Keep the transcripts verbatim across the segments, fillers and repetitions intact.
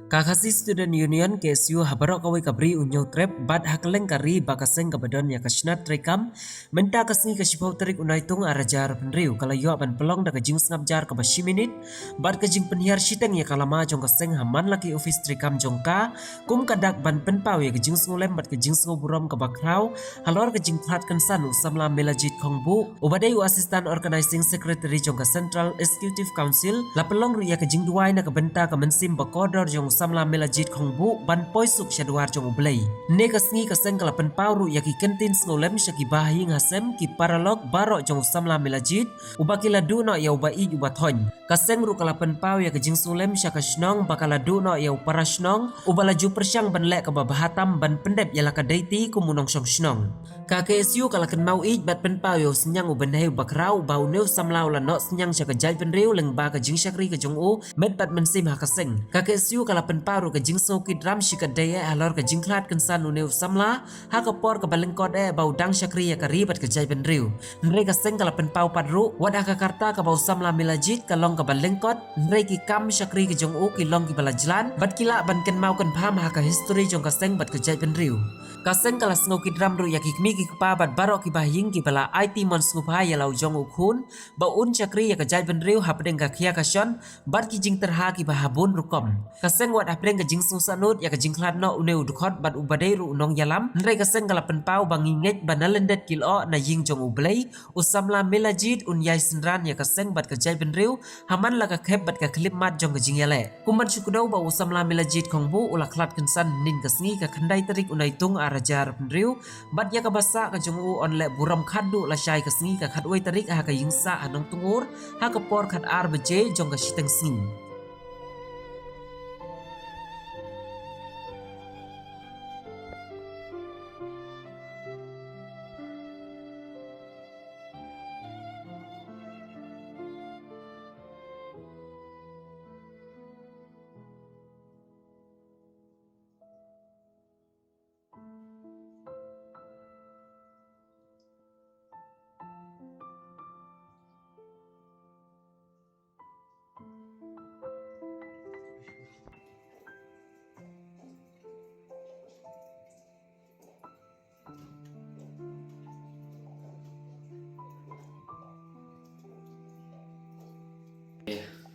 Ka Khasi Student Union, K S U, ha baroh kawei ka bri u Hynñiewtrep bad ha kylleng ka ri ba ka seng kaba don ïa ka shnat treikam, mynta ka sngi ka shiphew tarik u Naitung arhajar arphew hynriew ka la ïoh ban pynlong da ka jingsngap jar kaba shi minit bad ka jingpynhiar shiteng ïa ka lama jong ka seng ha man la ki ophis treikam jong ka, kum ka dak ban pynpaw ïa ka jingsngewlem bad ka jingsngewburom kaba khraw halor ka jingkhlad kynsan u samla Melajit Khongbuh, uba dei u Assistant Organizing Secretary jong ka Central Executive Council. La pynlong ruh ïa ka jingduwai na ka bynta ka mynsiem ba kordor jong u samla Melajit Khongbuh ban poi suk sha dwar jong U Blei. Hynne ka sngi ka seng ka la pynpaw ruh ïa ki kyntien sngewlem sha ki bahaïing hasem, ki paralok baroh jong u samla Melajit, uba ki la duh noh ïa uba ïeit uba thoiñ. Ka seng ruh ka la pynpaw ïa ka jingsngewlem sha ka shnong ba ka la duh noh ïa u para shnong uba la ju pyrshang ban leh kaba bha tam ban pyndep ïa la ka deiti kum u nongshong shnong. Ka K S U ka la kynmaw ïeit bad pynpaw ïa u synñiang u bynhei uba khraw, ba une u samla u la noh synñiang sha ka jaitbynriew lyngba ka jingshakri ka jong u met bad mynsiem ha ka seng. Ka K S U ka la pynpaw ruh ka jingsngewkitram shikatdei eh halor ka jingkhlad kynsan une u samla ha ka por kaba lyngkot eh ba u dang shakri ïa ka ri bad ka jaitbynriew. Hynrei ka seng ka la pynpaw pat ruh, wat ha ka karta kaba u samla Melajit ka long kaba lyngkot, hynrei ki kam shakri ka jong u ki long kiba la jlan bad ki lah ban kynmaw kynpham ha ka histori jong ka seng bad ka jaitbynriew. Ka seng ka la sngewkitram ruh ïa ki kmie ki kpa bad baroh ki bahaïing kiba la aiti mon sngewbha ïa la u jong u khun ba un shakri ïa ka jaitbynriew hapdeng ka khia ka shon bad ki jingtyrha kiba ha bun rukom. Ka seng wat hapdeng ka jingsngewsahnud ïa ka jingkhlad noh une u dkhot bad uba dei ruh u nongïalam, hynrei ka seng ka la pynpaw ba ngi ngeit ba na lyndet ki lyoh na ïing jong U Blei, u samla Melajit un ïai synran ïa ka seng bad ka jaitbynriew ha man la ka khep bad ka khyllipmat jong ka jingïaleh. Kum ban shu kdew ba u samla Melajit Khongbuh u la khlad kynsan hynnin ka sngi ka khyndai tarik u Naitung arhajar arphew hynriew, bad ïa kaba sah ka jong u yn leh burom khatduh lashai ka sngi ka khatwei tarik ha ka ïingsah ha Nongtngur ha ka por khatar baje jong ka shiteng sngi.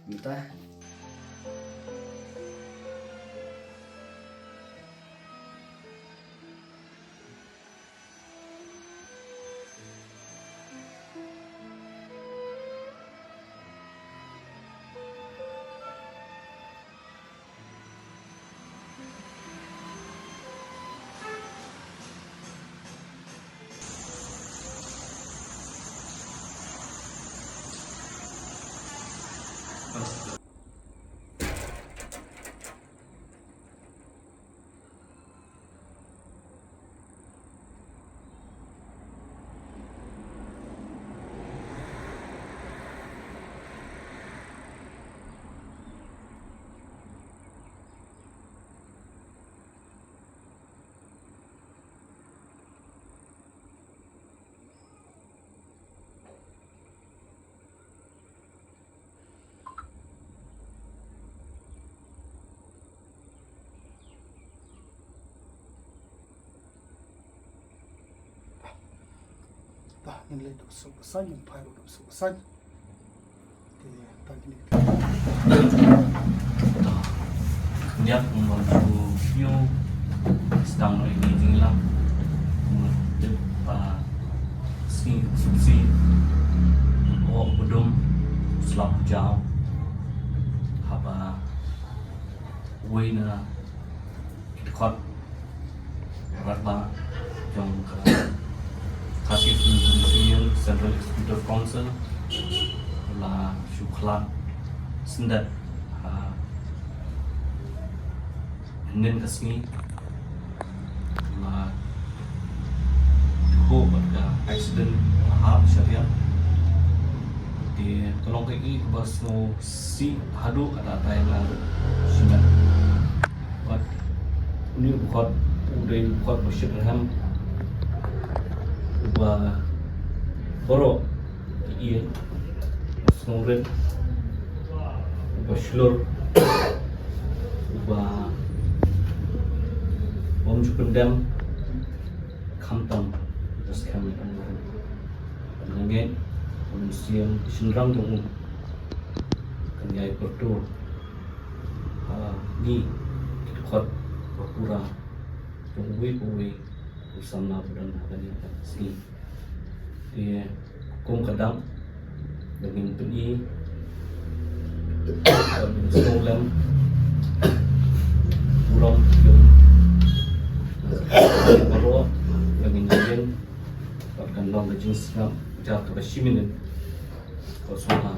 Mynta. Tah, ngin leit da u suk u sain, ngin phai ruh da u suk u sain. Te, tang kine ki. Ngiat kumba u ïoh sdang ïa kine ki jingïalang. Kumba tip ba sngi Ksuid, oh, budum slap jaw. Haba wei na ki dkhot rangbah jong ka Khasi Students' Union Central Executive Council la shu khlad syndet ha hynnin ka sngi. La ho bad ka accident la hap shariat. Te ka long kaei kaba sngewsih haduh katta katta ïa nga ruh. Shimet bad une u dkhot u dei u dkhot ba shit rhem uba baroh ki ïeit, uba sngewrit, uba shlur, uba Ju pyndem khamtam da skhem ïa ka mynsiem, ka mynsiem shynrang jong u kan ïai pyrthur ha ngi ki dkhot ba pura jong uwei pa uwei u samla ba don ha kane ka sngi. Te kum ka dak ba ngin pyni, ba ngin sngewlem burom jong baroh, ba ngin ïeng, bad kan long ka jingsngap jar kaba shi minit. Ko sngewbha.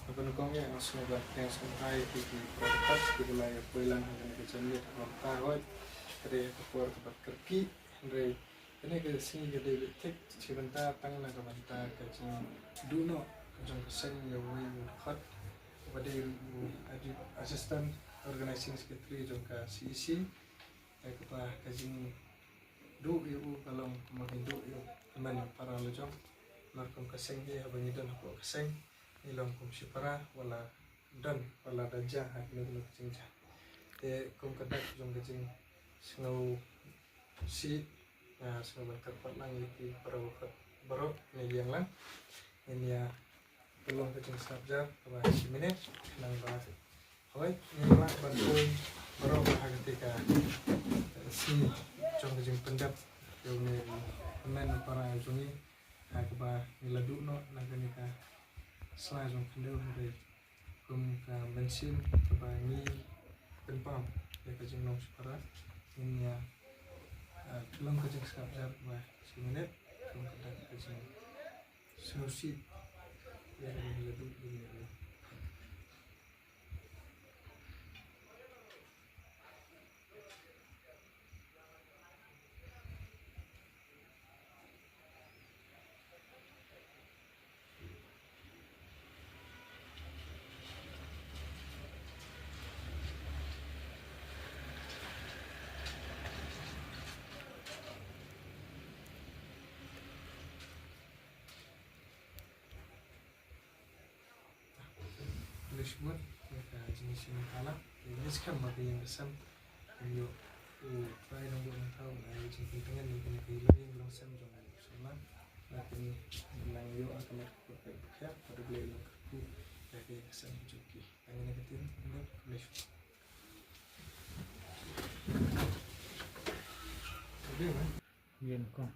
Kaba nyngkong ïa nga sngewbha, nga sngewbha ïa phi ki para bangeit kiba la ïa poi lang ha kane ka janmiet ha ka por kaba kyrkieh, hynrei kane ka sngi ka dei beit thik shi bynta tang na ka bynta ka jingduh noh ka jong ka seng ïa uwei u dkhot uba dei u Assistant Organizing Secretary jong ka C E C. Ïa kaba ka jingduh ïa u ka long kumba ka jingduh ïa u hynmen para la jong. Namar kum ka seng hi, haba ngi don hapoh ka seng, ngi long kum shipara, wat la don, wat la da jia ha kino kino ka jingjia. Te kum ka dak jong ka jingsngewsih, nga sngew ban kyrpad lang ïa ki para bakhot baroh ne ïeng lang. Ngin ïa pynlong ka jingsngap jar kaba shi minit, khnang ba, hooid, ngin lah ban poi baroh ha kata ka, eh, sngi jong ka jingpyndep ïa une u hynmen u para jong ngi, ha kaba ngi la duh noh na kane ka sla jong khyndew, hynrei kum ka mynsiem kaba ngi pynpaw ïa ka jinglong shipara, ngin ïa, eh, pynlong ka jingsngap jar ba shi minit, kum ka dak ka jingsngewsih ïa kaba ngi la duh ïa une u Khublei shibun ïa ka jingïashim bynta lang. Te ngi skhem ba ka ïing ka sem kan ïoh u trai nongbuh nongthaw, ba ïa ka jingpyntngen ïa kane ka ïing ka sem jong u Salman. Bad kan nang ïoh ha ka met ka pyrthei bakhiah, bad U Blei u la kyrkhu ïa ka ïing ka sem jong ki. Tang ïa kane ka ktien, khublei shibun. Ïen kong.